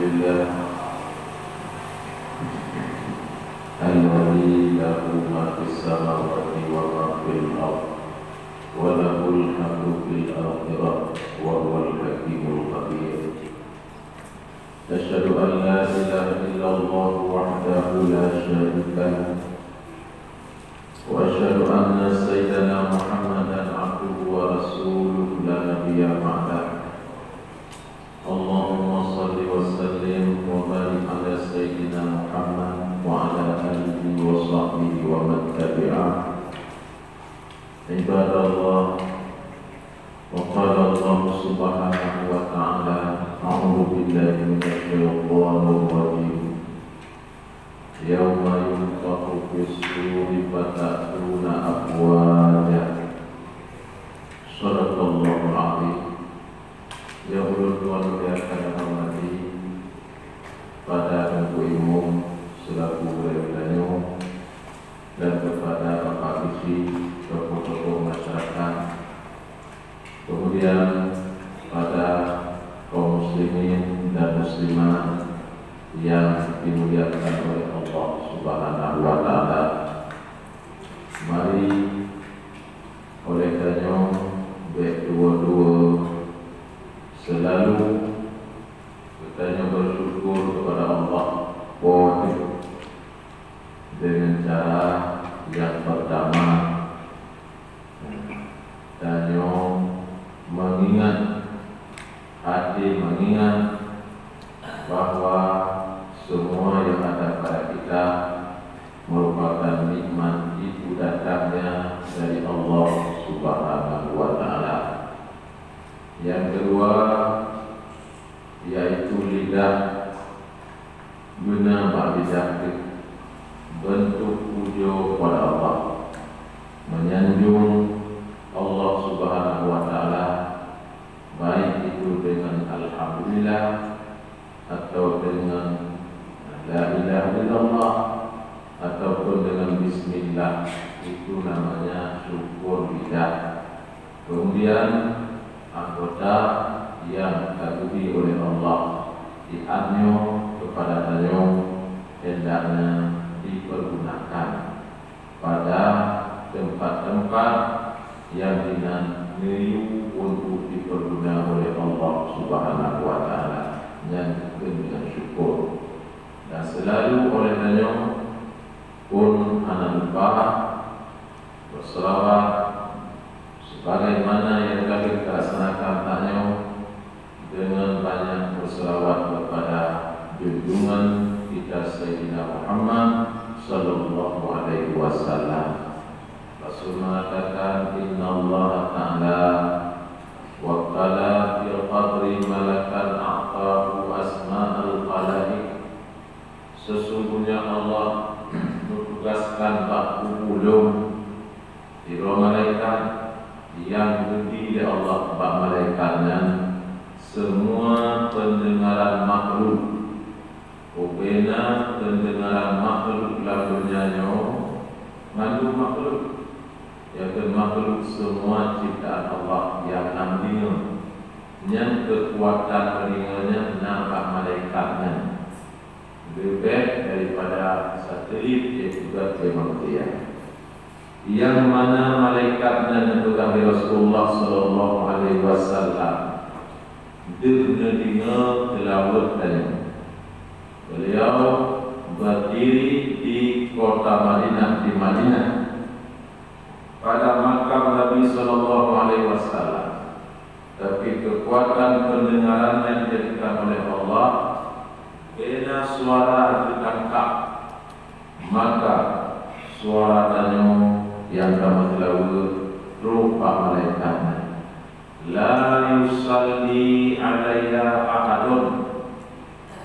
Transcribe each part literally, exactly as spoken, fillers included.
Alhamdulillah, alladzi lahu ma fis samawati wa ma fil ard, wa lahul hamdu fil akhirah, wa huwal hakimul khabir. Asyhadu an la ilaha illallah wahdahu la syarika lah. Wa asyhadu anna sayyidana Muhammadan abduhu wa rasuluh la nabiyya ba'dah. Allahumma shalli wa sallim wa barik ala sayyidina Muhammad wa ala alihi wa sahbihi wa man tabi'ah. Ibadallah, wa qala Allah subhanahu wa ta'ala, a'udzu billahi minasy syaithanir rajim. Yauma yunfakhu fis suri fata'tuna afwaja. Shadaqallahul azim. Nyang ulôn tuan muliakan dan hormati, pada Teungku Imum selaku gurée geutanyoe, dan kepada Bapak Geuchik, tokoh-tokoh masyarakat, kemudian pada kaum muslimin dan muslimat yang dimuliakan oleh Allah Subhanahu wa Ta'ala. Mari, oleh tanyoe bék tuwoe-tuwoe seulalu geutanyoe beusyukur keupada Allah Po teuh deungon cara nyang peurtama, tanyoe meungingat, até meungingat bahwa semua yang ada pada kita merupakan nikmat itu datangnya dari Allah Subhanahu wa Ta'ala. Yang kedua, yaitu lidah. Beuna bak lidah teuh bentuk pujoe keupada Allah, meunyanjong Allah Subhanahu wa Ta'ala, baik itu deungon alhamdulillah, atau deungon la ilaha illallah, ataupun deungon bismillah. Itu namanya syukur lidah. Kemudian, anggota nyang ka geubri oleh Allah di atnyoe keupada tanyoe hendaknya dipergunakan pada teumpat-teumpat nyang dinan neuyue untuk dipeuguna oleh Allah Subhanahu wa Ta'ala, nyan keuh deungon syukur. Dan seulalu oleh tanyoe pun hana lupa berselawat sebagaimana nyang ka lheueh talaksanakan tanyoe, dengan banyak berselawat kepada junjungan kita Sayyidina Muhammad sallallahu alaihi wasallam. Rasul mengatakan, "Innallaha ta'ala wakkala fil qabri malakan a'tahu asma'al khalaiq." Sesungguhnya Allah meutugaskan bak kubu lôn sidroe malaikat nyang geubri lé Allah bak malaikat nyan semua peundeungaran makhluk. Bubena peundeungaran makhluk lam donya nyoe mandum makhluk, yakni makhluk semua ciptaan Allah nyang na meudeungoe. Nyan keukuatan meudeungoe nyan na bak malaikat nyan. Leubeh daripada satelit nyang tugas lé manusia. Nyang mana malaikat nyan neupeugah lé Rasulullah sallallahu alaihi wasallam, deuh neudeungoe seulaweuet tanyoe. Beliau berdiri di kota Madinah, di Madinah, pada makam Nabi sallallahu alaihi wasallam. Tapi keukuatan peundeungaran nyang dijadikan oleh Allah, bena suara geutangkab, maka suara tanyoe nyang ka meuseulaweuet trok bak malaikat nyan. La yusalli alayya ahadun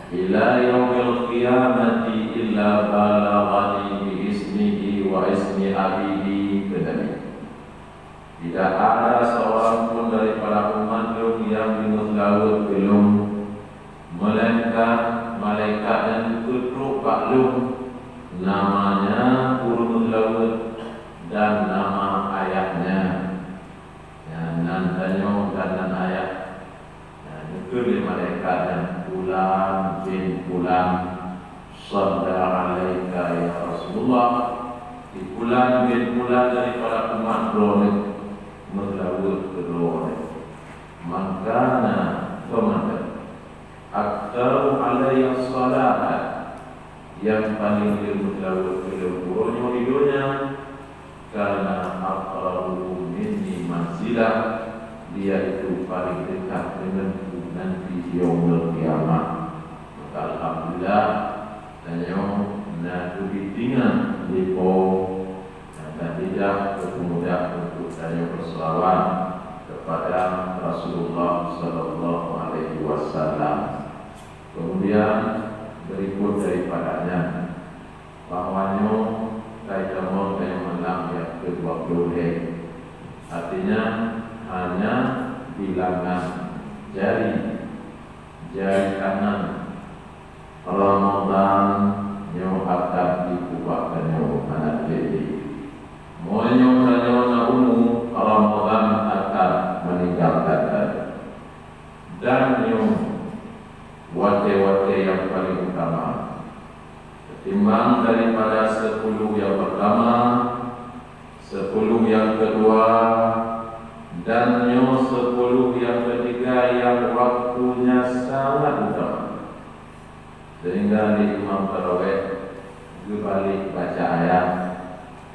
ila yaumil qiyamati illa balaghani bi ismihi wa ismi abihi, kheun Nabi. Tidak ada seorang pun daripada umat lôn nyang jimeuseulaweuet keu lôn, melainkan malaikat nyan geutrok bak lôn, namanya ureuëng meuseulaweuet dan nama ayahnya. Nyan nan tanyoe dan nan ayah. Nyan neukheun lé malaikat nyan, "Fulan Shalla alaika ya Rasulullah, si fulan bin fulan daripada umat droeneuh meulaweuet keu droeneuh. Man kana, soe mantong, aktsaru alayya shalatan, nyang paleng lheueh meulaweuet keu lôn uroe nyoe di donya, kana aqrabuhum minni manzilah, yaitu paleng teuka deungon ku nanti yaumul qiyamah. Maka alhamdulillah, tanyoe na geubri tinggai lé Po, nyang ka teudah keu peumudah untuk tanyoe beusholawat keupada Rasulullah sallallahu alaihi wasallam. Kemudian, berikut daripada nyan, bahwa nyoe ka itamong tanyoe malam nyang keudua ploh lhèe. Artinya, hanya bilangan jari, jari tangan Ramadhan nyoe akan jipeubuet tanyoe hana lé. Meunyoe tanyoe na umu, Ramadhan akan meninggalkan tanyoe. Dan nyoe watèe-watèe nyang paleng utama. Ketimbang daripada sepuluh nyang pertama, sepuluh nyang kedua, dan nyoe sepuluh nyang ketiga nyang waktunya sangat utama. Sehingga lé imam tarawih geubalek baca ayat,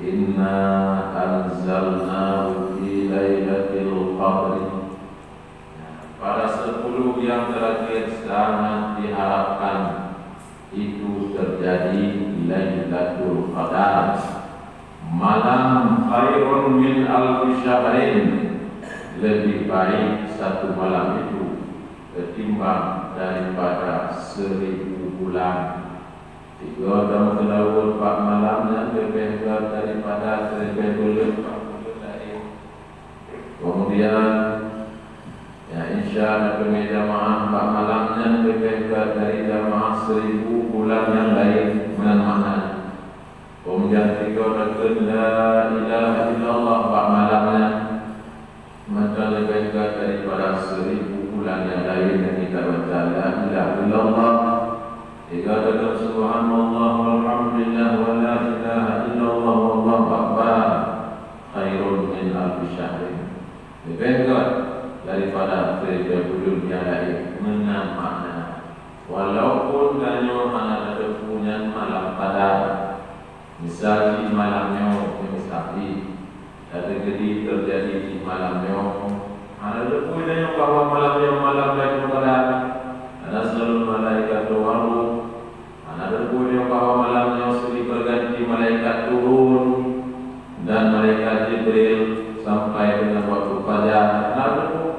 "Inna anzalnahu fi lailatul qadri." Nah, pada sepuluh yang terakhir sangat diharapkan itu terjadi Lailatul Qadar. Malam khairun min alfi syahrin, lebih baik satu malam itu ketimbang daripada seribu bulan. Sigoe tameulaweuet bak malam nyan leubeh gèt daripada siribèe buleuen bak buleuen laén. Kemudian, ya, insya Allah, teumé jamaah bak malam nyan leubeh gèt dari jamaah seribu bulan nyang laén, meunan makna. Kemudian, sigoe takheun la ilaha illallah bak malam nyan, maka leubeh gèt daripada seribu bulan nyang laén nyang kita baca la ilaha illallah. Sigoe takheun subhanallah walhamdulillah wa la ilaha illallah wallahu akbar khairun min alfi syahrin. Leubeh gèt daripada siribèe buleuen nyang laén, meunan makna. Walaupun tanyoe hana tateupeue nyan malam qadar, misal jih malam nyoe, misal jih, tateukeudi teujadi jih malam nyoe, hana tateupeue tanyoe bahwa malam nyoe malam Lailatul Qadar, hana seulaweuet malaikat teuwarôh, hana tateupeue bahwa malam nyoe silih berganti malaikat turun dan malaikat Jibril sampai deungon waktu fajar, hana tateupeue.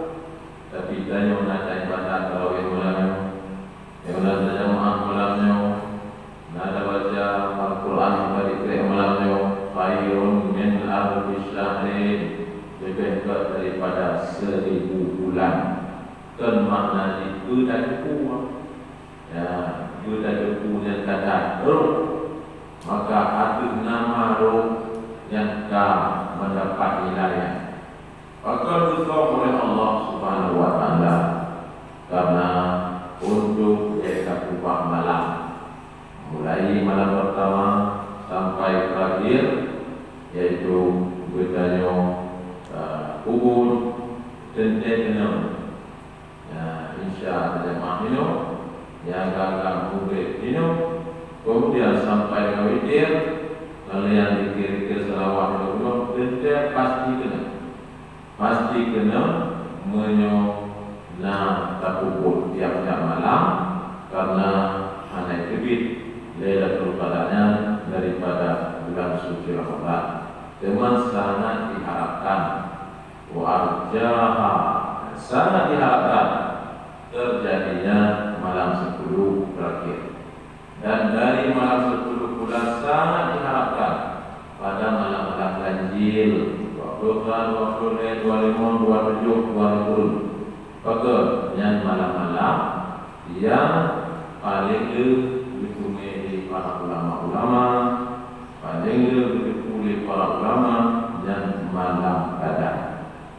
Tapi tanyoe na taibadat tarawih malam nyoe, nyoe na tajamaah malam nyoe, na tabaca Al-Quran bak dikrek malam nyoe, khairun min alfi syahrin, leubeh gèt daripada seribu bulan. Kon makna jih beutateupeue. Ya, beutateupeue nyan ka that rôh, maka ateueh nama rôh nyan ka mendapat nilai. Pakon geusöm oleh Allah Subhanahu wa Taala? Karena untuk geupeubah malam, mulai malam pertama sampai terakhir, yaitu geutanyoe, eh, ubun teuntèe keunoe. Ya, Isya tajamaah inoe, ya, gaga Maghrib inoe, kemudian sampai ngon witir, kalian zikir-zikir salawat inoe, teuntèe pasti keunoe. Pasti keunoe meunyoe na tapeubuet tiap-tiap malam, karena hana teubiet Lailatul Qadar nyan daripada bulan suci Ramadan. Teuma sangat diharapkan Wa arjaha, sangat diharapkan terjadinya malam sepuluh terakhir. Dan dari malam sepuluh pula sangat diharapkan pada malam-malam ganjil, dua puluh empat, dua puluh lima, dua puluh lima, dua puluh tujuh, dua puluh. Maka, nyan malam-malam yang paling le diteumé lé para ulama-ulama, paléng le geuteupeue lé para ulama nyan malam Qadar.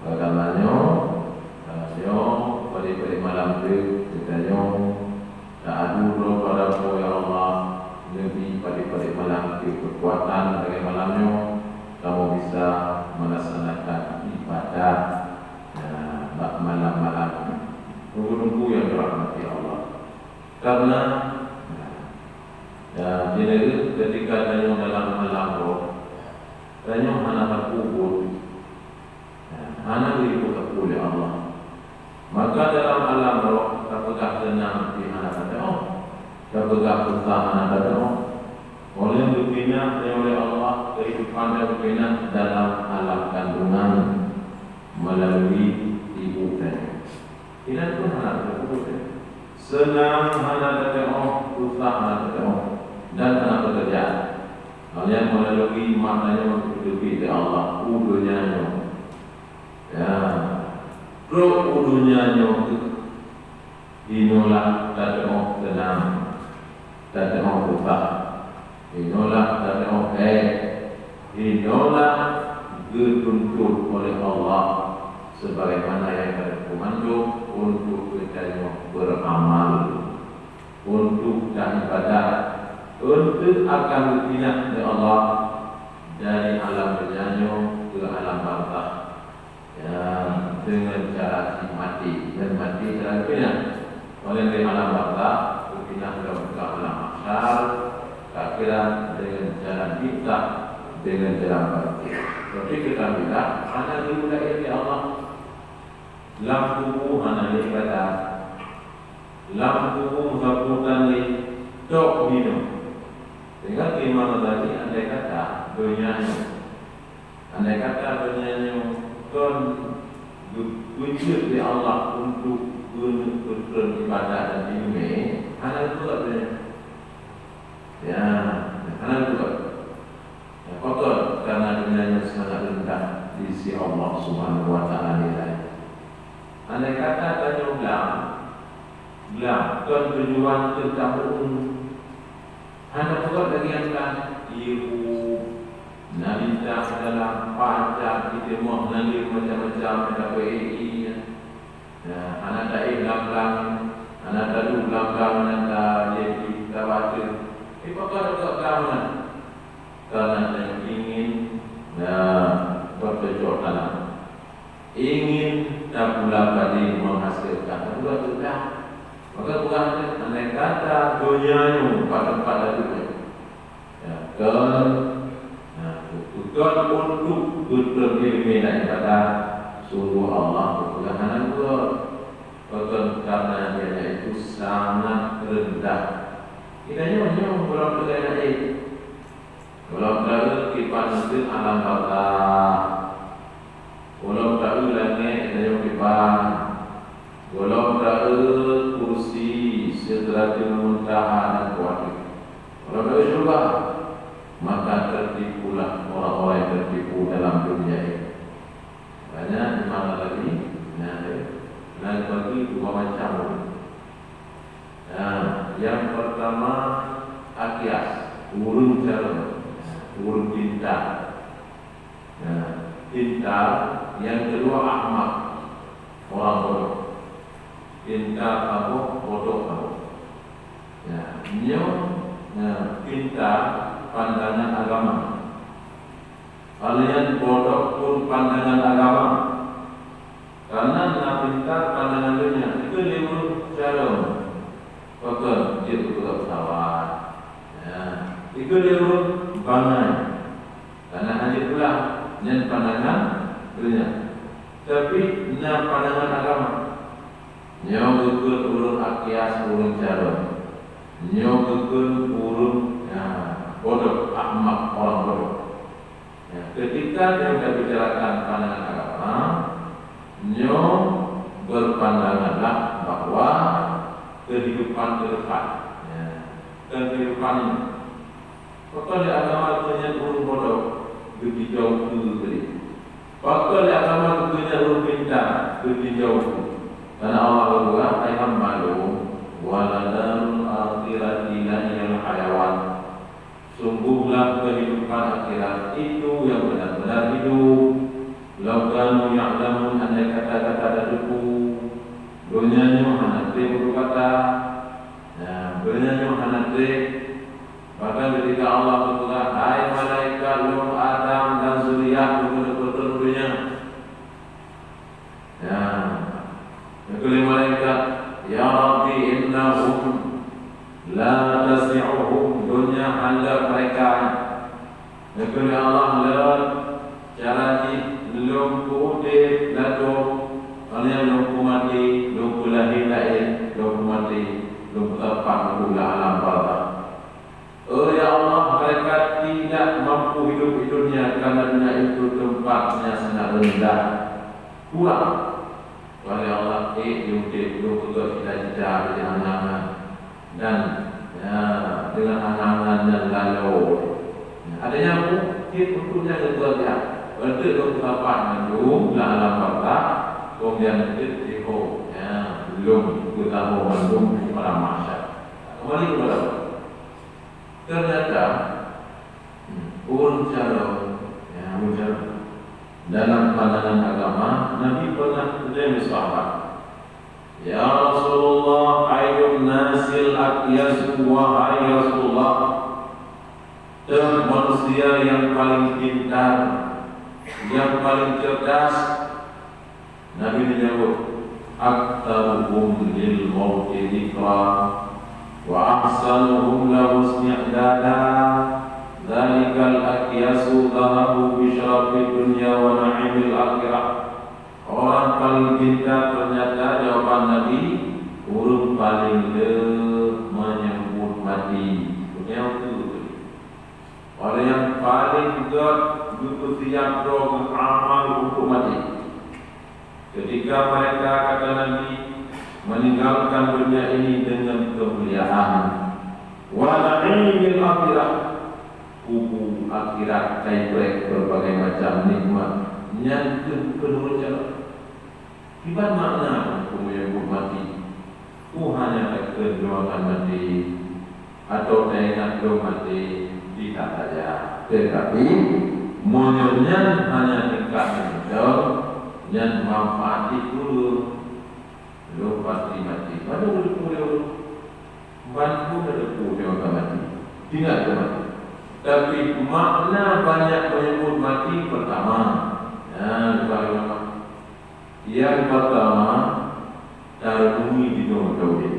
Oleh karena nyoe, eh, nyoe padé-padé malam teuk geutanyoe taadu droe pada Po Karena, ya, jadi ketika tanyoe dalam alam roh, tanyoe hana takubur, ya, hana geuyue takubur lé Allah. Maka dalam alam roh, tapeugah teunang pih hana teudeungoe, tapeugah susah hana teudeungoe. Oleh geupinah oleh Allah kehidupan dan geupinah dalam alam kandungan melalui ibu tanyoe. Inan pun hana teudeungoe. Seunang hana teudeungoe, susah hana teudeungoe, dan hana teukeujah. Hanya melalui maknanya untuk teubiet di Allah, u donya nyoe. Ya, trok u donya nyoe teuh, inolah tadeungoe teunang, tadeungoe susah, inolah tadeungoe hék, inolah geutuntut oleh Allah sebagaimana nyang ka geupeumandum untuk geutanyoe beuramal, untuk taibadat, untuk akan geupinah lé Allah dari alam donya nyoe keu alam barzakh. Ya, dengan cara si mati, dan mati cara pinah. Oleh di alam barzakh, pinah dalam alam mahsyar, akhirat dengan jalan pindah, dengan jalan bangkit. Tapi kita bilang, hana diulai oleh Allah. Lam kubu hana ibadat. Lam kubu sabutan ni tok minum. Sehingga Imam Ghazali andai kata donya nyoe Andai kata donya nyoe kon geupeuceuet lé Allah untuk keuneuk peutreun ibadat dan ileumèe, hana geupeugah donya. Ya, hana geupeugah. Ya, pakon? Karena donya nyoe sangat rendah di sisi Allah Subhanahu wa Taala nilai. Andai kata tanyoe blang, blang kon tujuan teuh tamu'un. Hana peugah lagèe nyan kan, ibu, na bintang dalam, pajan, iteumoh, na lé macam-macam, na P E I, ya. Ya, hana taéh lam blang, hana taduek lam blang, hana ta-, jadi tabaca. Eh, pakon tapeugah blang nyan? Karena ingin, ya, bercocok tanam. Ingin tapula padé menghasilkan, tapula teuka. Maka peugah lé, andai kata donya nyoe pat teumpat lalu nyoe, ya, kon, nah, kon untuk beuteurimong ibadah, sungguh Allah berpegangan dua. Betul, karena dia itu sangat rendah. Kita nyoe, nyoe belum terkena. Gohlom taeu kiban ateueh alam barzakh. Gohlom taeu langét tanyoe kiban. Gohlom taeu kursi Sidratul Muntaha dan kuat. Gohlom taeu syeuruga. Maka tertipulah orang-orang yang tertipu dalam dunia ini. Makanya Imam Ghazali, nah, nah, bagi dua macam. Nah, yang pertama, Akyas, ureueng carông, ureueng pintar. Nah, pintar, yang kedua, ahmak, orang bodoh. Pintar saboh, bodoh saboh. Nah, nyoe, nah, pintar pandangan agama. Kalian bodoh pun pandangan agama. Karena na pintar pandangan dunia, itu lé ureueng carông. Pakon jeuet keu pesawat. Ya, itu lé ureueng bangai. Karena hana jeuet pulang, nyan pandangan dunia. Tapi na pandangan agama. Nyoe geukheun ureueng Akyas, ureueng carông. Nyoe geukheun ureueng, ya, bodoh, ahmak, orang bodoh. Ya, ketika nyoe tabicarakan pandangan agama, nyoe berpandanganlah bahwa kehidupan ke depan, ya, dan kehidupan ini. Pakon lé agama keu nyan ureueng bodoh geutinjau keu tadi. Pakon lé agama keu nyan ureueng pintar geutinjau keu. Karena Allah geupeugah, "Ayuhal malu, waladarul akhirati lahiyal hayawan." Sungguhlah kehidupan akhirat itu yang benar-benar hidup. Lau kanu ya'lamun, andai kata gata tateupeue, donya nyoe hana treb meureuka. Nah, donya nyoe hana treb. Bahkan ketika Allah geupeugah, "Hai malaikat Lôn Adam dan zuriat, beukeuneuk peutrön u donya." Ya. Geukheun lé malaikat, "Ya Rabbi, innahum La tasi'uhum, donya hana mereka. Neukheun lé Allah lé cara jih, lôn peuudeb ladôm, óh lheueh nyan lôn peumaté, lôn peulahé laén, lôn peumaté, lôn peusapat u alam barzakh. Oh ya Allah, mereka tidak mampu hidup di dunia karena dunia itu tempatnya sangat rendah, kurang. Wahai Allah, ék di udeb lôn peugöt cita-cita dan angan-angan, dan, ya, dengan angan-angan nyang laloe. Ada nyang mungkin untuk nyang geupeugah, untuk lôn peusapat mandum lam alam barzakh, kemudian untuk jihôb, ya, lôn peusaboh mandum di padang mahsyar. Kembali kepada Allah. Ternyata, hmm, ureueng carông, ya, ureueng carông. Dalam pandangan agama, Nabi pernah geutanyong lé sahabat, "Ya Rasulullah, ayyun nasil aqyasu, wahai Rasulullah, teuh manusia nyang paleng pintar, nyang paleng cerdas?" Nabi neujaweueb, "Aktsaruhum lil mauti dzikra, wa ahsanuhum lahu isti'dada, dzalikal aqyasu dzahabu bi syarafid dunya wa na'imil akhirah." Orang paling pintar ternyata jawaban Nabi, ureueng paling le menyambut mati. Beutôi tu. Orang nyang paling gét geupeusiab droe geuh amal untuk mati. Ketika mereka, kata Nabi, meninggalkan dunia ini dengan kemuliaan, wa na'imil akhirah, kubu akhirat, kai preh berbagai macam nikmat, nyan keuh keuneuk jalan. Kiban makna peue meunyoe buet maté? Peue hana takheun lôn akan maté, atawa taingat lôn maté? Tidak saja. Tetapi, meunyoe nyan hanya tingkat mantong, nyan manfaat jih keu lôn. Lôn pasti maté. Ban peue lôn teupeu lé ulôn? Ban peue lôn teupeu lé ulôn ka maté? Ingat lôn maté. Tapi, makna banyak meunyoe buet maté, pertama, nah, leubeh lama. Nyang peurtama, tareunungi di donya udeb.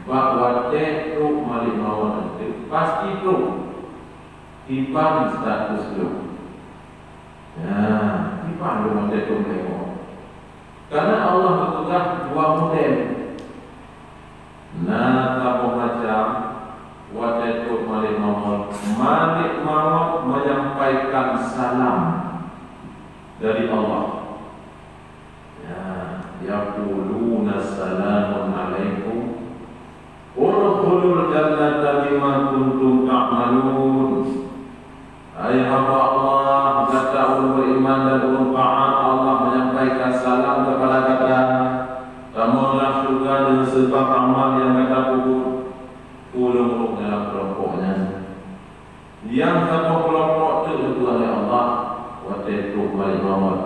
Bak watée trok malaikat maut nyan, pasti trok. Kiban status lôn. Nah, kiban lôn watée trok malaikat maut. Karena Allah geupeugah dua model. Na saboh macam, watée trok malaikat maut, malaikat maut menyampaikan salam dari Allah. Ya, yaquluna salamun alaikum, udkhulul jannata bima kuntum ta'malun. Hai hamba Allah, gata ureuëng beriman dan ureuëng taat, Allah menyampaikan salam kepada gata. Tamonglah syurga dengan sebab amal yang gata peubuet. Ulôn rhot dalam keulompok nyan. Nyang saboh keulompok teuk geupeugah lé Allah watée trok malaikat maut.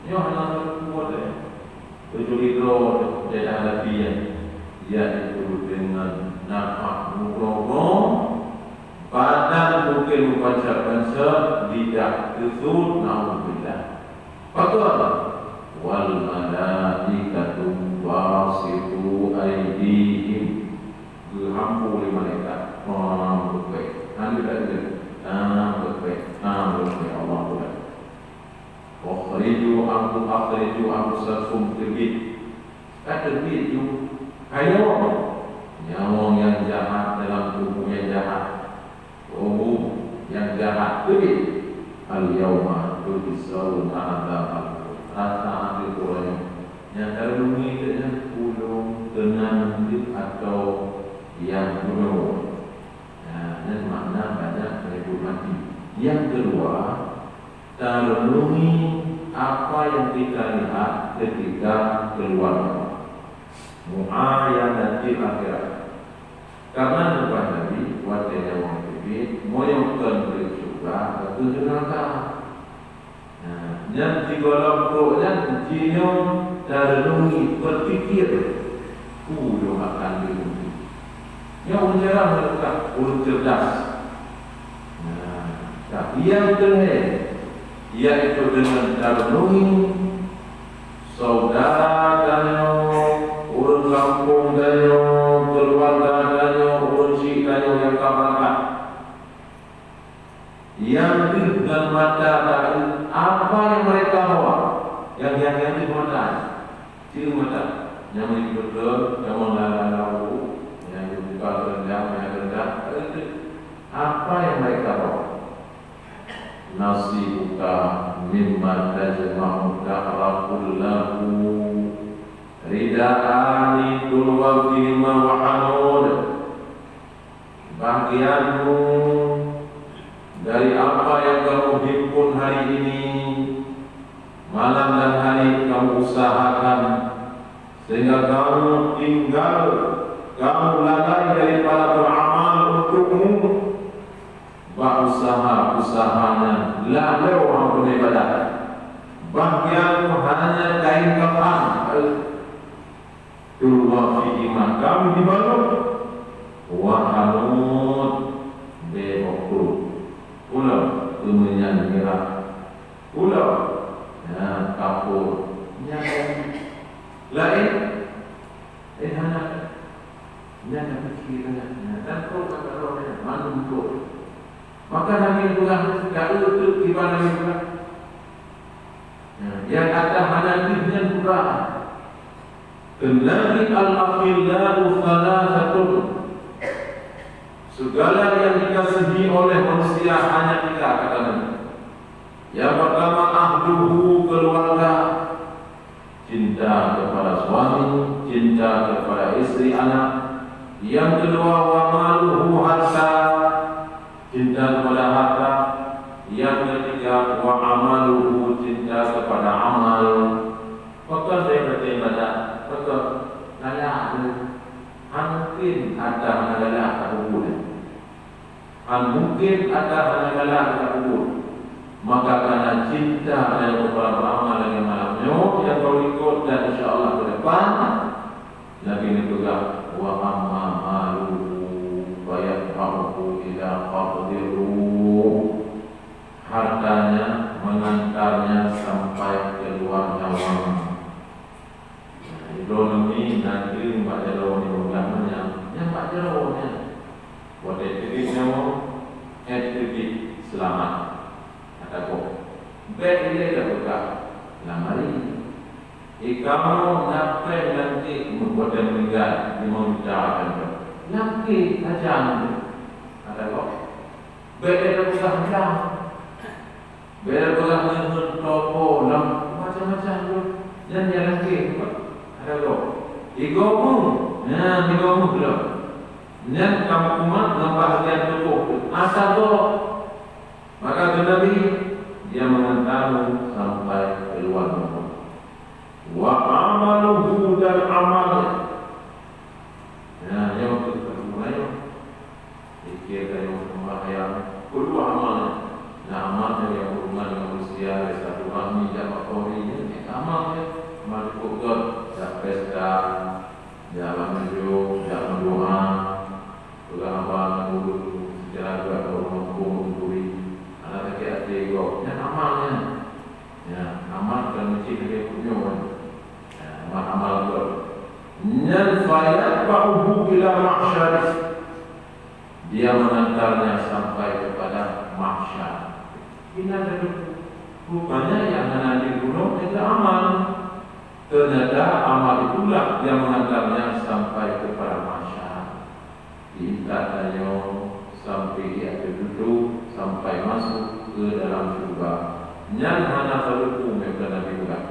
Nyoe hana teupeu watée. Kecuali droe teuh, teuh hadapi nyan, yaitu deungon nafah mudroe-droe, badan mungken meupancet-pancet, lidah teusut, naudzubillah. Pakon? Wal malaikatu basitu aidihim. Geuhampu lé malaikat, "Tam beupéh, han geutanyoe, tam beupéh, tam beupéh, Allah Akbar." "Ukhriju anfu-, ukhriju anfusakum," teubiet. Ka teubiet ju kayong nyawöng nyang jahat dalam tuboh nyang jahat. Tuboh nyang jahat teubiet. "Al-yauma tujzauna adzabal hun." Rasa até uroe nyoe. Nyang ka lheueh meuninggai nyan ulôn keunan deuh atau nyang bunoe. Nah, nyan makna banyak menyebut mati. Yang kedua, tarenungi apa yang kita lihat ketika keluar nyawa. Muayanatil akhirah. Karena leubeh Nabi, watée nyawa teubiet, meunyoe kon rot syeuruga, ka keuh rot neuraka. Nah, nyan sigohlom trok nyan jinoe tarenungi, berpikir, "Peue nyang akan lôn peubuet?" Nyoe ureuëng cerah meunurot ureuëng cerdas. Nah, tapi nyang keuhai, yaitu deungon tarenungi, syedara tanyoe, ureuëng gampông tanyoe, keuluwarga tanyoe, Mata taeu apa nyang mereka bawa, nyang, nyang, nyang di mata. Ceu mata. Nyang di beutôi, nyang meulara-lara, nyang di buka kehendak, nyang kehendak, taeu tu. Apa nyang mereka bawa? Nasibuka mimma tajma'u dahra kullahu. Ridaan tulwa fihima wa hanud. Bahagianmu dari apa yang kamu himpun hari ini, malam dan hari kamu usahakan, sehingga kamu tinggal, kamu lalai daripada beramal untukmu, bak usaha-usaha nyan, lalu orang beribadah. Bahagianmu hanya kain kafan. Tulwa fihima, kamu dibalot. Wa hanud, bèk bôh pruet. Ulôn keumeunyan mirah. Ulôn, na kapot. Nyan laén. Eh, hana. Nyan na pikiran. Nyan, dan kau kata roh nyan, mandum kau. Maka Nabi peugah, taeu teuk kiban Nabi peugah. Nah, nyang ata hana jih nyan peugah. Keunabi al-akhillau thalathatun. Segala yang dikasihi oleh manusia hanya tiga, kata Nabi. Yang pertama, ahluhu, keluarga. Cinta kepada suami, cinta kepada istri, anak. Yang kedua, wa maluhu, harta. Cinta kepada harta. Yang ketiga, wa amaluhu, cinta kepada amal. Pakon daripada ibadat, pakon galak tu. Hana mungkin harta hana galak ka kubur. Hana mungkin harta hana galak ka kubur. Maka karena cinta dan kepada beramal lagi malam nyoe yang kau ikut dan insya Allah ke depan Nabi neupeugah, "Wa amma maluhu fayatba'uhu ila qabdhi ruh." Hartanya mengantarnya sampai keluar nyawa. Nah, droeneuh nyan bak jaroe nyoe, nyang bak jaroe nyan. Watèe teubiet nyawa, eh, teubiet seulamat. Kata gob, bèk ilèe tapeugah lam ari. Di kamoe na péng lam kék, watèe meuninggai, limong juta akan dong. Lam kék sajan. Kata gob, bèk ilèe tapeugah lam. Bèk ilèe tapeugah ngon toko lam macam-macam tu. Nyan nyang lam kék. Kata gob, igoe mu. Nyan igoe mu lom. Nyan ka meukumat ngon bahagian tuboh tu. Ata gob. Maka kheun Nabi, "Dia mengantarmu sampai keluar nyawa." Wa amaluhu, dan amalnya. Nah, nyoe keuh guna nyoe. Pikir tanyoe sembahyang, peue amalnya. Nah, amalnya nyang hubungan dengan manusia, silaturahmi, jak bak Polri, nyan amalnya. Amal cukup göt, jak pesta, jak bak meujôh, jak meudoa. Peugah haba ngon ureueng seucara geuh, ureueng muphom, ureueng turi, hana sakét até gob, nyan amal nyan. Ya, amal kan meucit lagèe buet nyoe kan. Ya, amal-amal gob. Nyan fayatba'uhu ila mahsyar. Dia mengantarnya sampai kepada mahsyar. Inan laju. Rupanya nyang hana di gunong itu amal. Ternyata amal itulah yang mengantarnya sampai kepada mahsyar. Diintat tanyoe sampai di ateueh dudoe, sampai masuk ke dalam syurga. Nyan hana saluku, meunan Nabi peugah.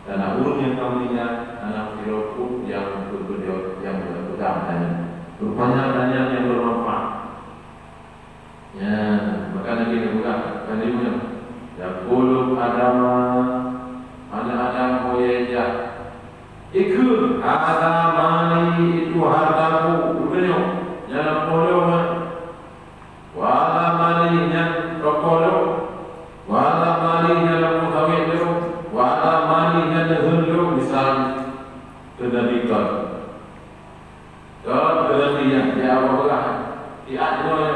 Karena ureueng nyang ka meuninggai hana sidroe pun nyang geupeudeuh nyang geupeugah tanyoe. Rupanya tanyoe nyang bermanfaat. Ya, maka Nabi geupeugah, kan ibu nyoe, "Yaqulu Adam, aneuk Adam, ho yé jak." Ikheun, "Hadza mali, itu hartaku." Udah nyoe, nyan lampôh lôn. "Wa hadza mali, nyan toko lôn. Wa hadza mali, nyan lampôh sawét lôn. Wa hadza mali, nyan neuheun lôn," misalnya. Kheun Nabi kon. Kon keuneuk nyang jaweueb, siat nyoe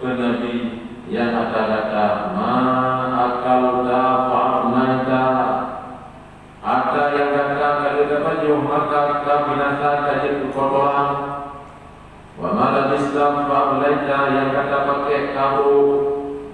keuneuk nyang gata-gata, ma akalta fa afnaita. Ata nyang gata ka lheueh tapajoh maka ka binasa ka jeuet keu kotoran. Wa ma labista fa ablaita, nyang gata pakék ka brôk.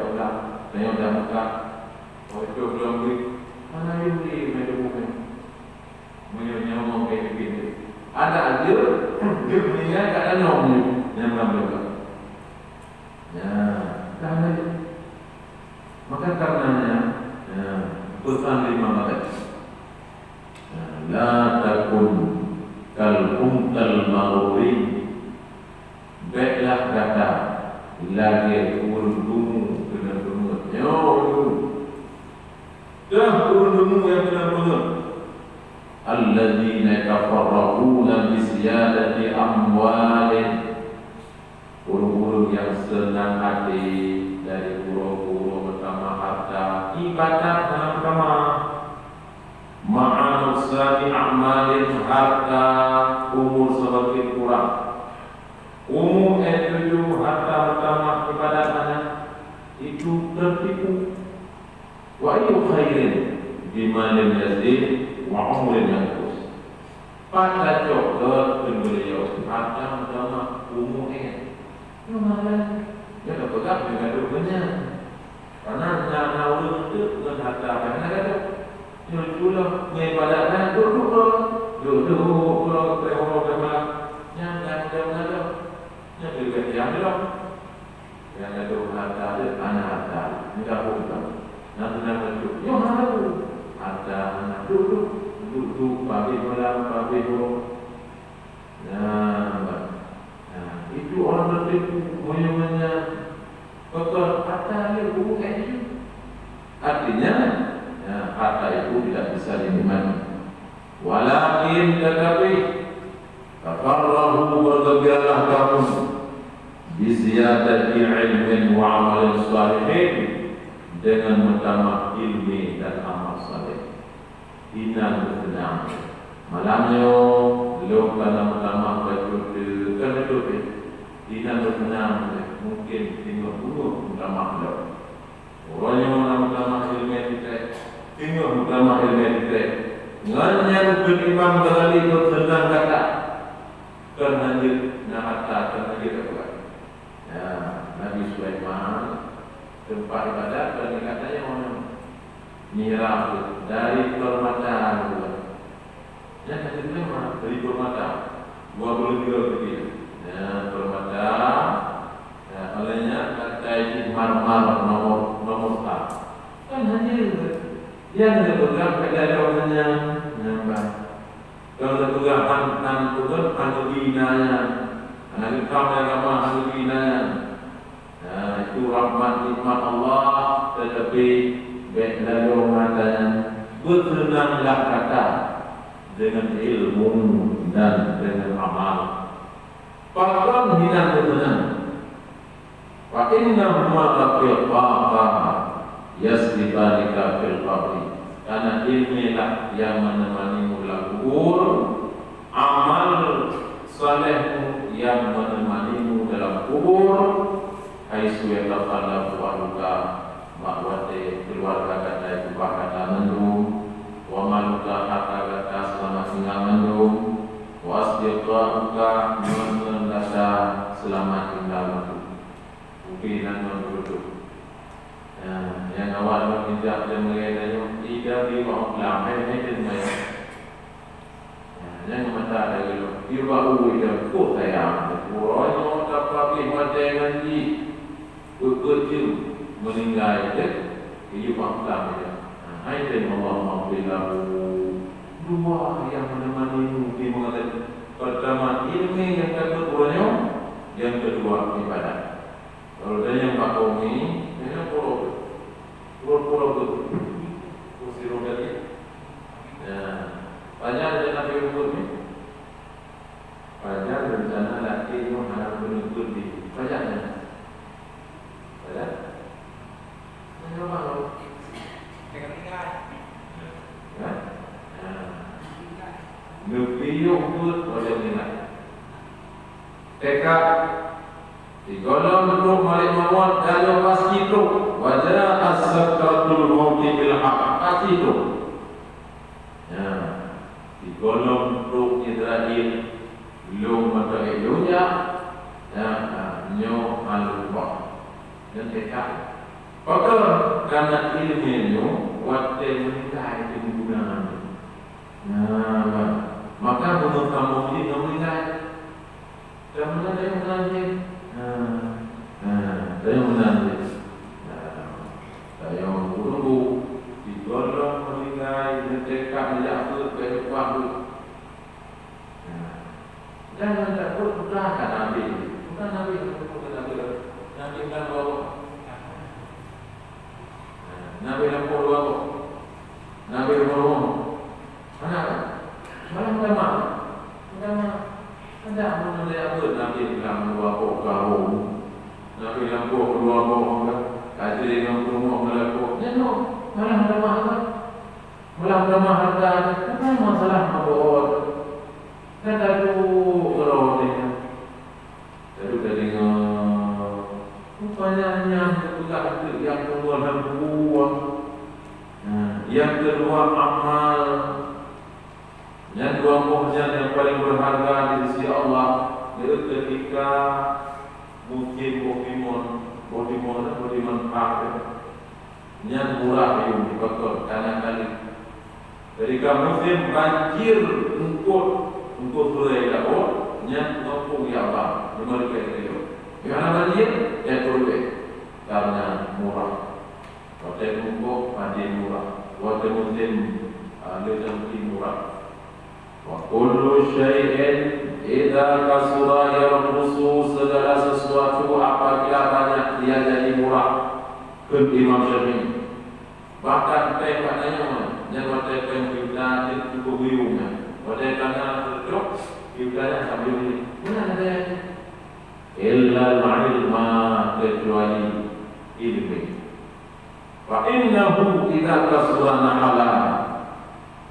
tajak ulang, tanyoe dak Mekah. Oh, itu belum duit. Mana yang beli main dukung ni? Meunyoe nyoe mau kayak begini. Ada aja, dia meninggal kat danau ni, yang belum juga. Ya, dah ada. Maka karenanya, ya, pesan lima makan. Ya, la takun kal umtal maruri. Béklah gata lagée ureuëng dungu keuneuk beungeut. Nyoe ureuëng dungu. Deuh ureuëng dungu nyang keuneuk beungeut. Alladzina yatafarraquna bi ziyadati amwalihim. Ureuëng-ureuëng nyang seunang até dari uroe-uroe meutamah harta, ibadat hana meutamah. Ma'a nuqsani a'malihim, harta umur seumaken kurang. Umu eh tuju harta meutamah ibadat hana, itu teutipu. Wa ayyu khairin bimalin yazid wa umrin yanqus. Pat tacok gét keu beuliau, hareuta meutamah umu ék. Nyoe hana, nyoe tapeugah nyoe gadôh beunyan. Karena na, na ureuëng teuk ngon hareuta nyang hana gadôh. Nyoe culo, ngon ibadat nyan duek-duek droe, duek-duek droe, keu uroe keu malam. Nyan nyang gadôh, nyan keu geutanyoe. Nyang gadôh hareuta deuek hana hareuta, meugabong ka. Nyang teunang meucok, nyoe hana peue. Hareuta hana, duek-duek, duek-duek, pabéh malam, pabéh uroe. Nah, bah. Nah, itu orang tertipu, meunyoe nyan. Betul, hareuta lé ureuëng ék jih. Artinya, ya, harta itu tidak bisa dinikmati. Walakin, tetapi, tafarrahu, bergembiralah kamu, biziyadati ilmin wa amalin salihin, dengan meutamah ilmi dan amal saleh. Inan beuteunang. Malam nyoe, lôn ka na meutamah bacut, kan beutôi, eh? Inan beuteunang, eh? Mungkin singoh bunoe meutamah lom. Uroe nyoe na meutamah ileumèe titrek, teungoh meutamah ileumèe titrek. Ngon nyan kheun Imam Ghazali beuteunang gata. Kon hanjeuet na harta, kon hanjeuet gata. Ya, Nabi Sulaiman teumpat ibadat kon di gata nyoe. Mihrab dari permata. Nyan ka teuma bri permata, dua beuleujeue keu dia. Nyan permata, ya, oleh nyan katai jih marmar nomor, nomor sa. Kan hana, nyang neupeugah keu dalam nyan, nyan bah. Nyang neupeugah han, han peugah, han geubi na nyan. Hana geukam nyang ramah, han geubi na nyan. Nah, itu rahmat nikmat Allah, tetapi bèk lalong mata nyan, beuteunanglah gata dengan ilmu dan dengan amal. Pakon hinan beuteunang? Fa innahuma rafiqaka yasdiqanika fil qabri. Karena ilmu lah yang menemanimu dalam kubur, amal salehmu yang menemanimu dalam kubur, haitsu yatakhallafu ahluka, bak watèe keuluwarga gata jipeugah gata mandum, wa maluka, harta gata seulamat tinggai mandum, wa asdiqauka, ngon-ngon gata seulamat tinggai mandum. Mungkin nan ngon beutôi. Nah, nyang awak ngon ijak dan mulai nanya, ida di wang lam, hai, hai, dan maya. Nah, nyang mata ada gitu. Di bak uwi dan kok sayang. Uroe nyoe tapabéh watèe ngon jih. Beujeuet meuninggai deh. Di bak lam ya. Nah, hai, dan Allah maghfir lahu. Dua yang menemani mungkin mengatakan, pertama, ilmu yang takut uroe nyoe, yang kedua, ibadat. Kalau tanyong bak kami, tanyong pura-pura. Pura-pura tu. Kursi roda dia. Ya. Pajan rencana peurumput ni. Pajan rencana laki nyoe hana peuneupeuet di. Pajan nyan. Pajan? Nyoe bang. Ya? Ya. Neupiôh buet pada nilai. Teka. Sigohlom trok malaikat maut, dan nyoe pasti trok. Wa ja'at sakratul mauti bil haq, pasti trok. Ya, sigohlom trok Israel, lôn meuteuk lôn jak, ya, ha, nyoe hana lumpah. Dan teka. Pakon? Karena ilmu nyoe watèe meuninggai teungguna. Nah, maka bunoe kamoe jih ngon meuninggai. Kamoe na tayong meunan jih. Nah, nah, tayong meunan jih. Nah, tayong guru, sigohlom meuninggai, neuteka neujak beuet, bèk lumpah beuet. Nah, jangan takut, bukan nabi. Bukan nabi, bukan nabi. Nabi bukan dua boh. Nah, nabi lampôh dua boh. Nabi dua boh. Hana, kan? Malah meutamah. Meutamah. Ada mun ada apa Nabi lam dua boh kaum. Nabi lampôh dua boh, kan? Kajri ngon peurumoh meulakoe. Nyan, malah meutamah, kan? Malah meutamah hareuta. Bukan masalah meuboh. Kan tadu keudroe nyan. Lalu tadeungoe, rupanya nyan geupeugah keu nyang keudua leumbua. Nah, nyang keudua amal. Nyan dua boh nyan nyang paleng berharga di sisi Allah, di ketika musim boh timun, boh timun, boh timun pah, nyan murah ayum dipakon, kana kali. Ketika musim banjir, eungkot, eungkot hurai laôt, nyan peungampông ya Allah, meureuka ilée. Di mana banjir? Ya turun. Karena murah. Watée musim padé murah, watée musim, ah, leucang pih murah. "Wa kullu syai'in idza kasura yarkhusu," segala sesuatu apabila banyak dia jadi murah. Kheun Imam Syafi'i. Bahkan péng bak tanyoe nyan, watée péng juta cit cukup yum nyan. Watée kana teutrok, juta nyan ka yum nyan. Meunan ada nyan. "Illal ilma," kecuali ilmu. "Fa innahu idza kasura nahala."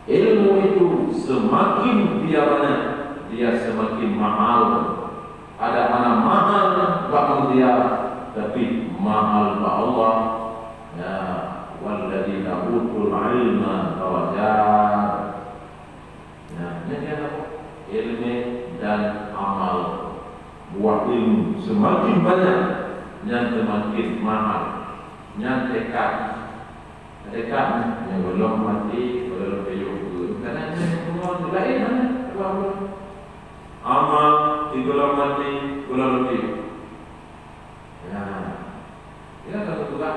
Ilmu itu semakin dia banyak, dia semakin mahal. Ada hana mahal bak manusia, tapi mahal bak Allah. Ya, "Walladzina utul ilma darajat." Nah, nyan kan apa? Ilmu dan amal. Buah ilmu semakin banyak, nyan semakin mahal. Nyan tekad. Tekad nyan, nyang gohlom maté, gohlom leupie yoh. Karena nyan semua lain mana? Amal, di gohlom maté, gohlom leupie yoh. Nah, ya, kalau tu lah,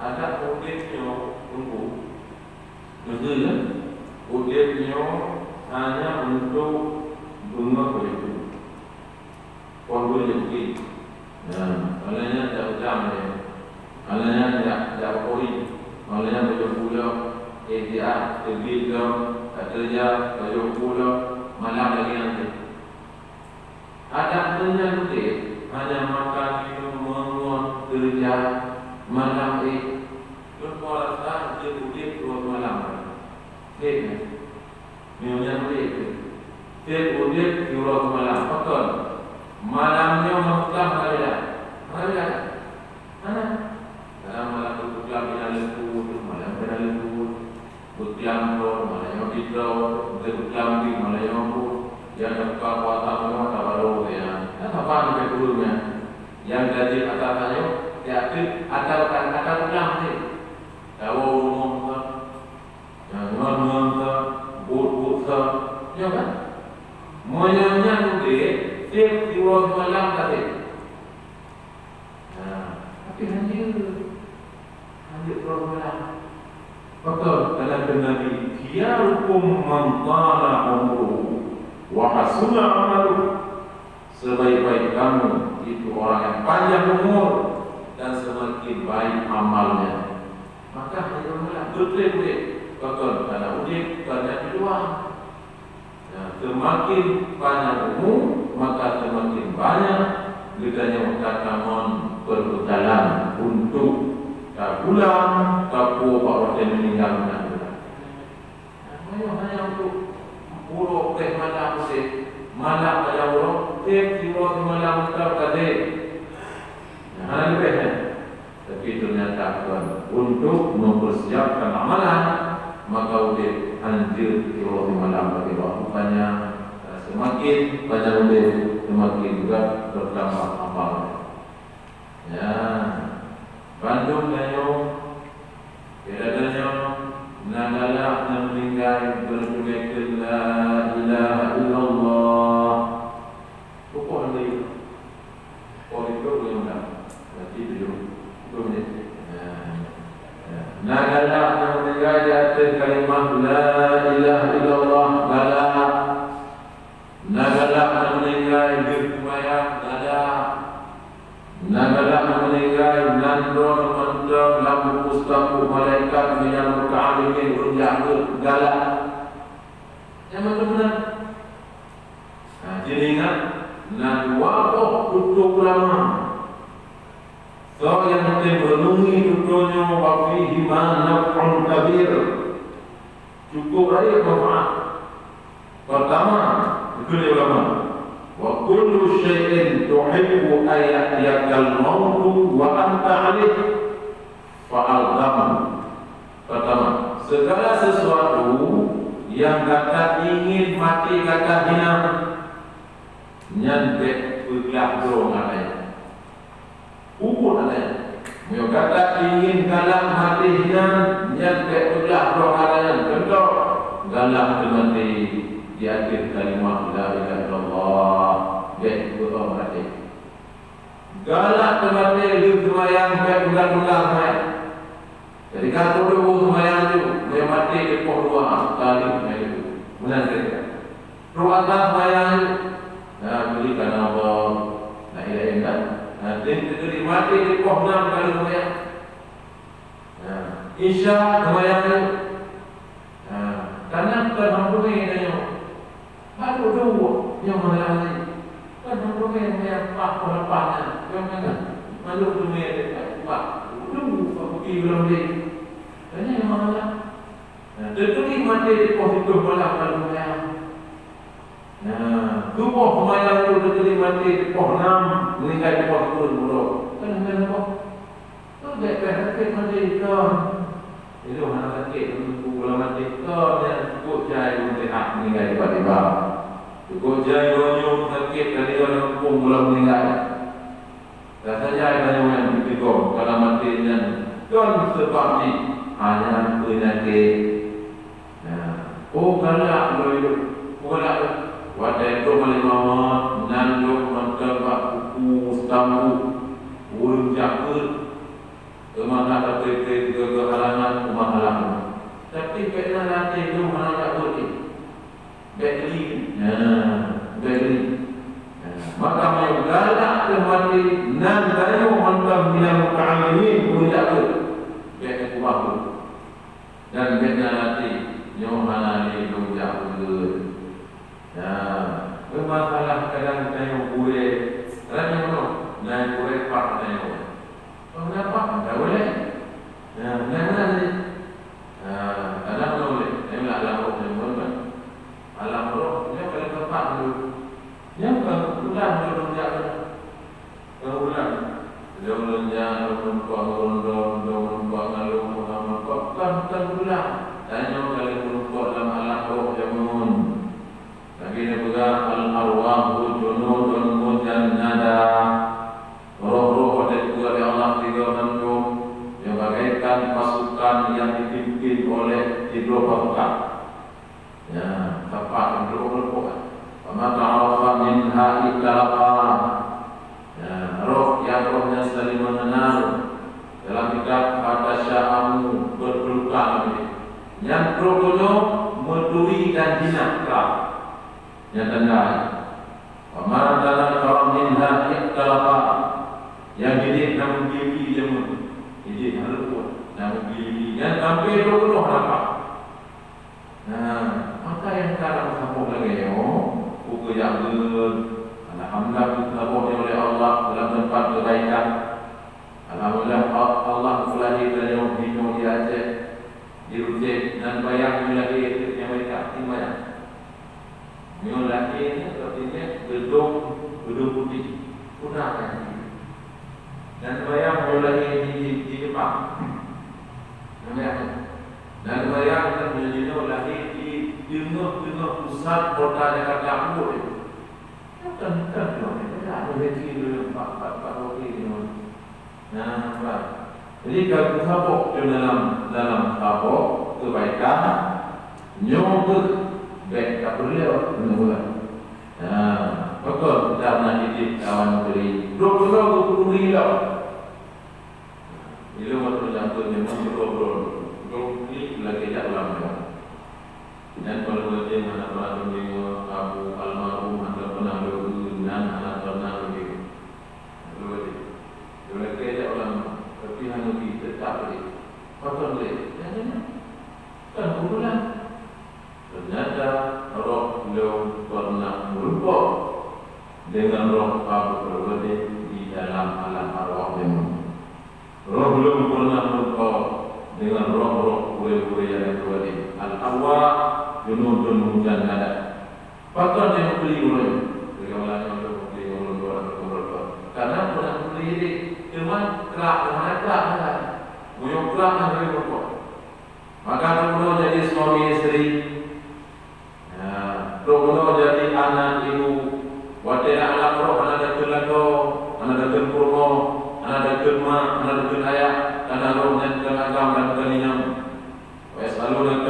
ada udeb nyoe tunggu. Betul kan? Udeb nyoe hanya untuk bunga kulit. Kon rezeki. Nah, oleh nyan tak utang dia. Oleh nyan tak, tak koi. Oleh nyan bajok pulo, eh, dia, tebil dong, kata dia, bajok pulo, malam lagi nanti. Adak meunyan udeb, hana makan minum, meungon, keureuja, malam éh, lôn peue rasa jeuet udeb dua malam. Seb nyan. Meunyan udeb, seb udeb siuroe simalam. Pakon? Malam nyoe meuklam hana beda. Hana beda. Hana. Kadang malam tu beuklam di dalam kubur, malam di dalam kubur. Beuklam droe, malam nyoe di droe, beuklam di malam nyoe pun. Nyang teuka kuasa nyoe tak baru ya. Nah, apa ni keturunnya? Yang jadi atas nyoe, ya, tu atau kan atau beuklam ni. Tahu rumah tu. Nyang ngon-ngon sa, buet-buet sa, nyo kan? Meunyoe nyan udeb, seb siuroe simalam ka seb. Nah, tapi hanjeuet. Hanjeuet siuroe simalam. Pakon? Karena kheun Nabi, "Khiyarukum man tala umruhu wa hasuna amaluhu." Sebaik-baik kamu itu orang yang panjang umur dan semakin baik amalnya. Maka hanya meulah beutôi udeb, pakon kana udeb, kana di luwa. Nah, semakin panjang umur, maka semakin banyak geutanyoe tatamong peubekalan untuk tapulang, tapuwoe bak watée meuninggai meunan. Nah, meunyoe hanya untuk uroe preh malam udeb, malam pada uroe, tieb siuroe simalam teutab ka seb. Nah, hana leubeh nyan. Tapi ternyata kon untuk mempersiapkan amalan, maka udeb hanjeuet siuroe simalam bagi waktu panjang. Semakin panjang udeb, semakin juga bertambah amal. Ya, bandum tanyoe, kira tanyoe, na galak na meuninggai, beureuneuk la ilaha illallah. Pokok lagi. Oh, itu belum dah. Berarti tujuh, tujuh menit. Ya. Ya. Na galak na meuninggai di ateueh kalimah la ilaha illallah, galak. Na galak na meuninggai jeuet seumayang, galak. Na galak na meuninggai nan droe mantong lam buku status malaikat meunyoe meuka aleumin ureueng jahat, galak. Nyang mantong meunan. Nah, jadi ingat, na dua boh tutoe ulama. Soe nyang tém renungi tutoe nyoe, wa fihima naf'un kabir. Cukup rayeuk manfaat. Pertama, kheun lé ulama, "Wa kullu syai'in tuhibbu an ya'tiyakal mautu wa anta alaih, fa alzamhu." Pertama, segala sesuatu Nyang gata ingin maté gata hinan, nyan bék peuglah droe ngon gata nyan. Ubit gata nyan. Meunyoe gata ingin galak maté hinan, nyan bék peuglah droe ngon gata nyan. Contoh, galak teumaté di ateueh kalimah la ilaha illallah, bék peugah maté. Galak teumaté lheueh seumayang, bék peugah-peugah seumayang. Jadi, ka peuduek seumayang tu, meunyoe maté di poh dua, ka lheueh seumayang tu. Meunan kira-kira. Rôh atas seumayang tu, nah, beri kana Allah, nah, ilahi, nah. Nah, dan ketika maté di poh enam kali seumayang. Nah, Isya seumayang tu. Nah, tanam kan hampuni tanyoe. Baru dua, nyang mana lagi? Kan hampuni yang empat puluh lapan nyan. Yang mana? Malu dunia dekat empat. Dua, apa pergi belum deh. Tanya yang mana? Nah, teuturi maté di poh tujuh malam lalu seumayang. Nah, tuboh seumayang tu teuturi maté di poh enam, meninggai di poh sepuluh uroe. Kan dengan apa? Tu dek peh sakét maté kon. Ilôn hana sakét, teungku bola maté kon, nyan cukup jai ulôn sehat meninggai tiba-tiba. Cukup jai uroe nyoe sakét, kali nyoe teungku bola meninggai. Rasa jai tanyoe nyan teupeugöt, kana maté nyan kon seubab jih, hanya peunyakét. Nah, oh, galak lôn, oh, galak lôn. Watèe trok malam malam, nan lôn mantong bak kuku stambu, ureueng jak beuet. Teuma na tapi-tapi keu halangan, teuma halangan. Tapi bèk na até lôn hana jak beuet. Bèk geli. Nah, bèk geli. Nah, maka meunyoe galak teuh maté, nan tanyoe mantong minal muta'allimin, ureueng jak beuet. Bèk na keubah beuet. Dan bèk na até, nyoe hana lé lôn jak beuet. Nah, beumasalah kadang tanyoe gurèe, kadang nyoe, na gurèe paih tanyoe. Kenapa? Hana boleh. Nah, beuna-beuna lé. Nah, kadang nyoe lé, nyoe lam roh nyoe, kan? Alam roh, nyoe paling teumpat dulu. Nyoe bukan kebetulan nyoe lôn jak nyoe. Keumudian, lôn lonja, lôn meurumpok ngon ureueng dum, lôn meurumpok ngon lôn meurumpok, kon, kon keumudian. Tanyoe ka lheueh meurumpok lam alam roh jameun. Nabi neupeugah, "Al-arwahu junudun mujannadah." Roh-roh watèe geupeugah lé Allah tiga mandum, nyoe bagaikan pasukan nyang dipimpin oleh sidroe pasukan. Ya, teumpat untuk meureumpok. Wa ma ta'arafa minha ikhtalafa. Ya, roh nyang roh nyan saling mengenal. Dalam kitab Fatasyamu berpelukan. Nyan roh nyoe meuturi dan jinak ka. Nyan tanda. Wa ma tanakara minha ikhtalafa. Nyang jideh na meugi-gi jameun. Jideh na luput, na meugi-gi. Nyan sampai roh nyoe hana ka. Nah, maka nyang ka na meusaboh lagèe nyoe, peue keu jak beuet, alhamdulillah, geusaboh lé Allah dalam teumpat keubaikan. Alhamdulillah, Allah, Allah geulahé tanyoe di Aceh, di Aceh, nan bayang geulahé di Amerika, di bayang. Nyoe lahé nyoe, tapi nyoe geudong, geudong putéh, putra kan. Dan bayang nyoe lahé di, di, di Jepang. Namanya. Dan bayang nyoe, nyoe lahé di teungoh-teungoh pusat kota Jakarta Pusat. Kan, kan, nyoe, kan, ada lagi nyoe, empat, empat, empat, oke, nyoe. Nah, bah. Jadi, kalau saboh tu dalam, dalam saboh kebaikan, nyoe tu bèk ka peureulèe, nyoe lah. Nah, betul, kita pernah didik kawan negeri. Dua puluh, dua puluh ribu. Ilôn waktu jampeue memang beurôh-beurôh. Dua puluh ribu lagi jak ulang tahun. Dan kalau boleh mana pernah dengar Abu almarhum atau pernah dengar dan anak pernah dengar. Dua lagi. Dua lagi aja ulama, tapi hana bi tetap lé. Patong lé. Kan kebetulan. Ternyata roh lôn pernah meureumpok dengan roh Abu Perwade di dalam alam arwah memang. Roh lôn pernah meurumpok deungon roh-roh gurèe-gurèe nyang teuwali. Al-arwah junudun mujannadah. Pakon nyang geubri ulôn? Geubri ulôn, geubri ulôn, geubri ulôn. Karena pernah geubri deh, cuma krak, mana krak, mana? Meunyoe krak, mana geubri meurumpok. Maka geutanyoe jadi suami isteri,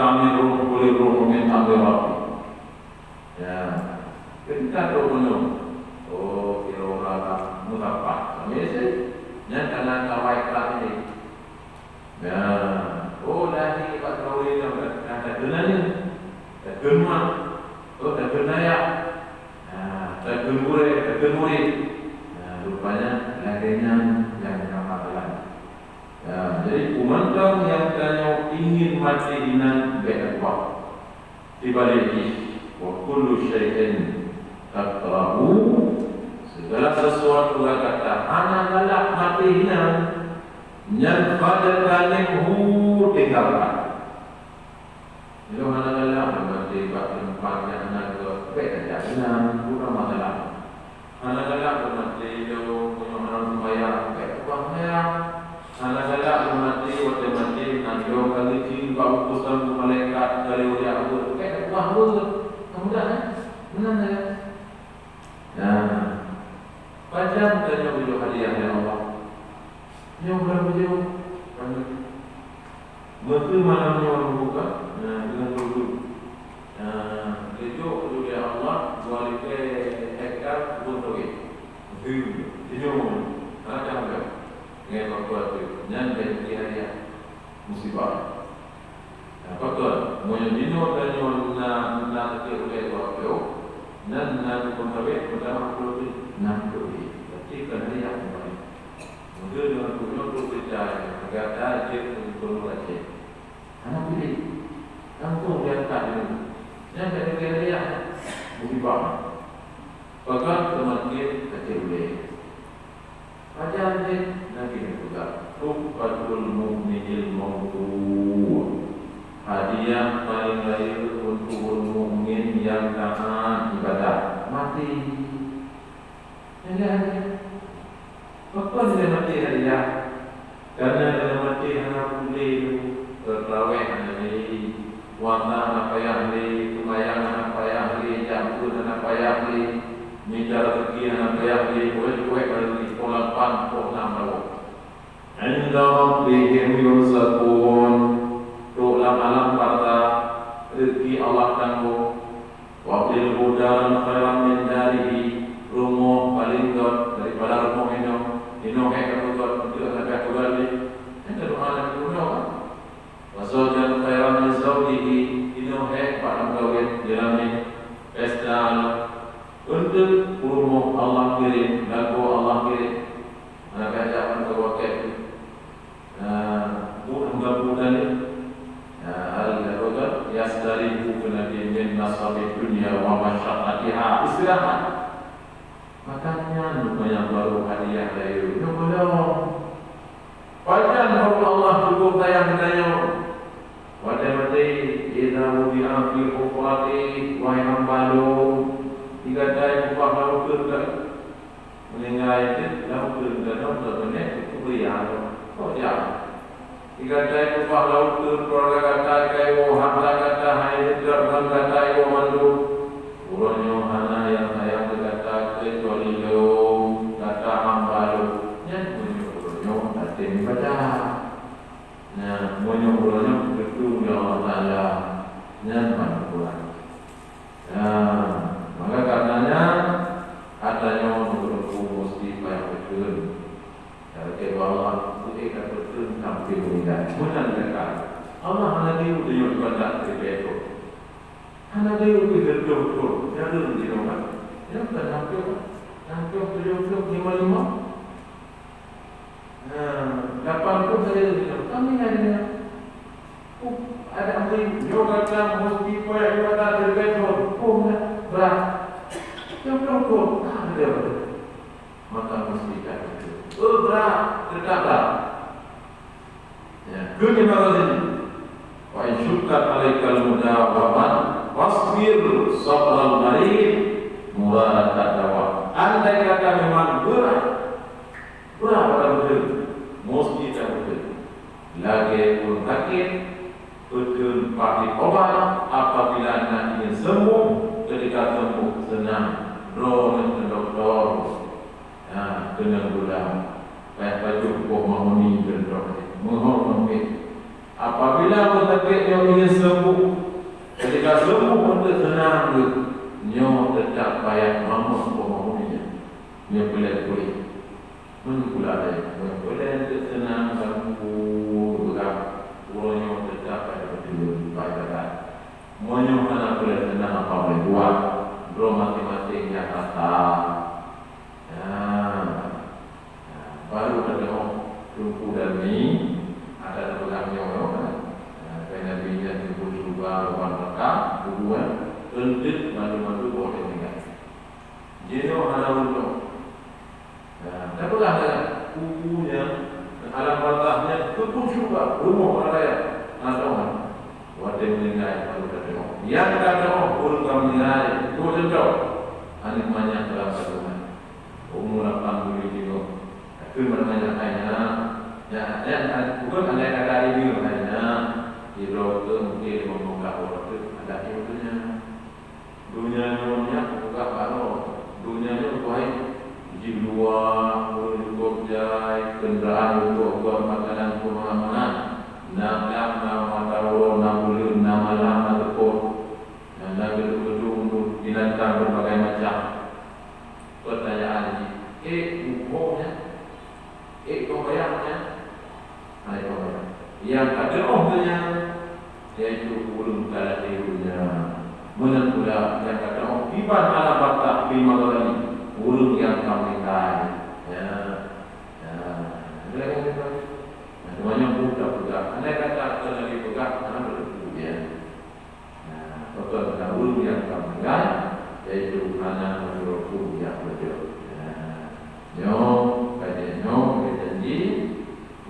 Amin ruh, kulir ruh min amri rabbi. Ya. Ketika tu penuh. Oh, kira orang tak mengapa. Sama je. Yang kena kawai kerap ini. Ya. Oh, lagi Pak Kawai ni, dah, dah, dah kena ni. Dah kena. Oh, dah kena ya. Ya, dah kena gurih, dah kena murid. Ya, rupanya lagèe nyan nyang ka meutelan. Ya, jadi peumantong nyang tanyoe ingin maté inan bèk ubah. Sibalik jih, wa kullu syai'in takrahu, segala sesuatu nyang gata hana galak maté inan, nyan fajtanibhu, tinggalkan. Nyoe hana galak maté bak teumpat nyang hana gèt, bèk tajak inan, bukan masalah. Hana galak lôn maté lôn, meunyoe hana seumayang, bèk ubah seumayang. Hana galak lôn maté, watèe maté, nandong ka geuci bak utosan malaikat, ka lheueh jak beuet, bèk ubah beuet. Ka mudah, eh? Meunan, eh? Nah, pajan tanyoe geujok hadiah lé Allah. Nyoe bulan bujur, kami. Meuseu malam nyoe meubuka, nah, deungon guru. Nah, geujok lé Allah dua ribèe hektar kebun sawit. Meuseu, senyum, ada enggak? Ngai pakon tu, nyan jadi hadiah musibah. Nah, pakon, meunyoe jinoe tanyoe na, na setiap ulèe dua ploh, nyan na kebun sawit, pertama ploh tu, enam ploh. Berarti kan hadiah kembali. Mungkin dengan gubernur tu percaya, gata jeuet keu gubernur Aceh. Hana pilih. Langsung diangkat dulu. Nyan ka diberi hadiah. Musibah. Pakat seumaken Aceh ulèe. Pajan jih Nabi geupeugah, "Tuhfatul mu'minil mautu." Hadiah paléng rayeuk untuk ureueng mukmin nyang taat ibadah. Maté. Nyang lhèe hadiah. Pakon lé maté hadiah? Karena lé maté hana puléh lé, teurawèh hana lé, puasa hana payah lé, seumayang hana payah lé, jak beuet hana payah lé, mita rezeki hana payah lé, cuek-cuek rezeki, poh lapan, poh nam lawok. Inda rabbihim yurzaqun. Trok lam alam barza, rezeki Allah tanggong. Wa abdilhu daran khairan min darihi, rumoh paléng gèt daripada rumoh inong. Inong hék ka peugèt, untuk aneuk ka peugèt lé. Nyan ka doa Nabi Ibrahim kan? Wa zaujan khairan min zaujihi, inong hék bak lam kawén, dilamin, pesta. Untuk rumoh Allah kirém, lakoe Allah kirém. Hana payah jak lam kawén. Nah, buet hamba buet tadi. Nah, al-, apa tu? Yastarihu keu Nabi min nasabid dunya wa masyaqqatiha. Istirahat. Makanya, rupanya baru hadiah rayeuk. Nyoe belum. Pajan baru Allah cukup sayang tanyoe. Watèe maté, idza wudi'a fi hufrati, wahai hamba lôn, di gata i kubah lam uteuen ka. Meuninggai cit lam uteuen gadôh, lam beunéh, kubri, ya, kok jak. Di gata i kubah lam uteuen, keuluwarga gata ka iwoe, hareuta gata hai leutrap ngon gata iwoe mandum. Uroe nyoe hana nyang sayang keu gata keucuali lôn, gata hamba lôn. Nyan meunyoe uroe nyoe até ibadah. Nah, meunyoe uroe nyoe geuteuntèe lé Allah Taala, nyan ban ukuran. Nah, maka karenanya, ata nyoe meureumpok musti payah peuteun. Cara keu Allah, putih ka peuteun sampai meuninggai. Meunan kata, Allah hana geuyue tanyoe ibadat keu beutôi. Hana geuyue keu beutôi-beutôi. Jareung jinoe kan? Nyoe kan lampôh, lampôh tujoh ploh lima lima. Nah, lapan ploh saja tu. Kami ada dengar. Oh, ada amri. Nyoe gata musti payah ibadat dari Betul. Oh, nah, berat. Yang betul. Ah, dia betul. Maka musti tak betul. Oh, berat. Tetap berat. Ya, dunia baru ini. Wa in syukkat alaikal mudawamat, fasbir sabral marid muraratat dawa. Andai kata memang berat, berat pada betul, mesti tak betul. Lagèe ureueng sakét, betul pati obat apabila nak ingin sembuh, ketika sembuh senang, droeneuh keu dokto. Nah, keunong gula. Payah pajoh boh mahoni keu droe. Meuhom ngon miet. Apabila ureuëng sakét nyoe ingin sembuh, ketika sembuh untuk seunang geuh, nyoe teutab payah mamah peumohon nyan. Nyoe peulét-peulét. Meunyoe pula lé, meunyoe peulét untuk seunang dan beurah, uroe nyoe teutab payah beutôi, payah that. Meunyoe hana peulét seunang apa boleh buat, droe maséng-maséng nyang rasa. Nah, nah, baru teudeungoe Teungku dan Mi, ada teupeugah nyoe, nah, keu Nabi nyan teupeu syeuruga, ban raka, kubu, eh, eunteuk bantu-bantu boh teuh tinggai. Jinoe hana ureuëng nyoe. Nah, teupeugah lagée kubu nyan, alam barzakh nyan, teupeu syeuruga, rumoh orang kaya, hana tahu. Watée meuninggai, baru teudeungoe. Nyang ka teudeungoe, ureuëng ka meuninggai, tuh contoh, aneuk manyak dalam kandungan. Umu lapan buleuen jinoe. Tapi meunyoe hai na, ya, ya, bukan andai kata ini, hai na, di dokter mungkin lima belas orang tu ada ilmunya. Dunia nyoe nyak buka baroe. Dunia nyoe baik. Jih luwa, ureuëng cukôp jai, keundaraan cukôp got, makanan cukôp mangat-mangat. Na blang, na mata uroe, na buleuen, na malam, na teupot. Na, na geudong-geudong binatang berbagai macam. Pertanyaan jih, ék muphom nyan? Ék peubayang nyan? Hai peubayang. Nyang ka teuoh keu nyan, yaitu ureuëng ka lahé donya. Meunan pula nyang ka teuoh kiban alam barzakh lima kali, ureuëng nyang ka meuninggai. Ya. Ya. Ada yang meuninggai. Nah, semuanya mudah peugah. Andai kata akan lagi peugah, hana beutôi, ya. Nah, beutôi na ureuëng nyang ka meuninggai, yaitu hana meunurot huköm nyang beutôi. Nah, nyoe, ka jeuet nyoe, ka janji.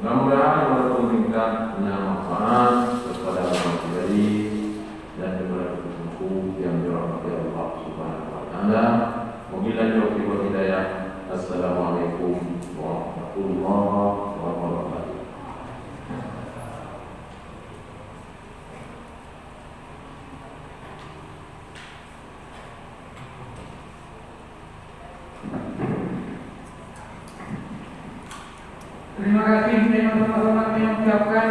Mudah-mudahan walaupun singkat, na manfaat kepada orang pribadi dan kepada teungku nyang dirahmati Allah Subhanahu wa Taala. Wabillahi taufiq wal hidayah. Assalamualaikum warahmatullahi wabarakatuh. Terima kasih, saya hormat-hormat saya ucapkan.